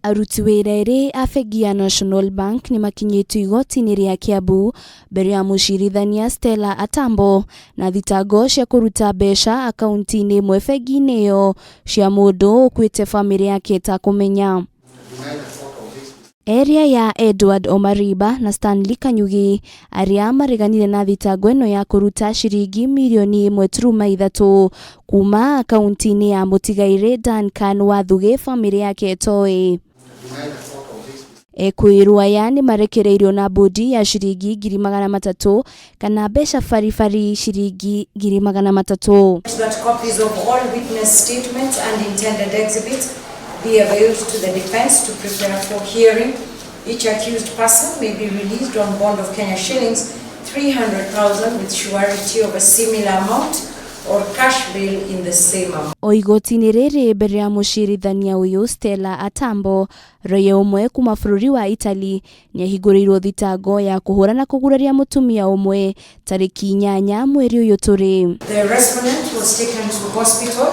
Aruti wĩra erĩ a bengi ya National Bank nĩmakinyĩtio igoti-inĩ rĩa Kiambu mbere ya mũcirithania Stella Atambo na thitango cia kũruta mbeca akaunti-inĩ ĩmwe bengi-inĩ ĩyo cia mũndũ ũkuĩte bamĩrĩ yake ĩtakũmenya. Erĩ aya Edward Omariba na Stanley Kanyugi arĩa mareganire na thitango ĩno ya kũruta ciringi mirioni 1.3 kuma akaunti-inĩ ya mũtigairĩ Duncan Wathuge bamĩrĩ yake ĩtoĩ. Ekũĩrwo aya nĩmarekereirio na mbũndi ya ciringi 300,000 kana mbeca baribari ciringi 300,000. That copies of all witness statements and intended exhibits be availed to the defense to prepare for hearing. Each accused person may be released on bond of Kenya shillings 300,000 with surety of a similar amount or cash bail in the same amount. O igoti-inĩ rĩrĩ mbere ya mũcirithania ũyũ Stella Atambo, raia ũmwe kuma bũrũri wa Italy nĩahingũrĩirwo thitango ya kũhũra na kũguraria mũtumia ũmwe tarĩki 8 mweri ũyũ tũrĩ. The respondent was taken to hospital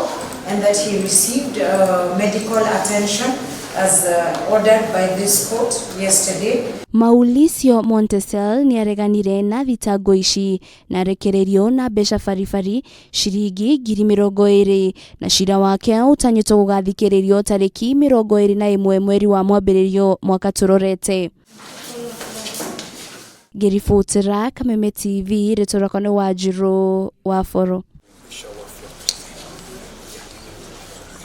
and that he received medical attention as ordered by this court yesterday. Mauricio Montesel nĩareganire na thitango ici na arekereirio na mbeca baribari ciringi 20,000 na cira wake ũtanyĩtwo gũgathikĩrĩrio tarĩki 21 mweri wa mwambĩrĩrio mwaka tũrorete. Ngĩribotera Kameme TV, rĩtwa rĩakwa nĩ Wanjirũ wa Boro.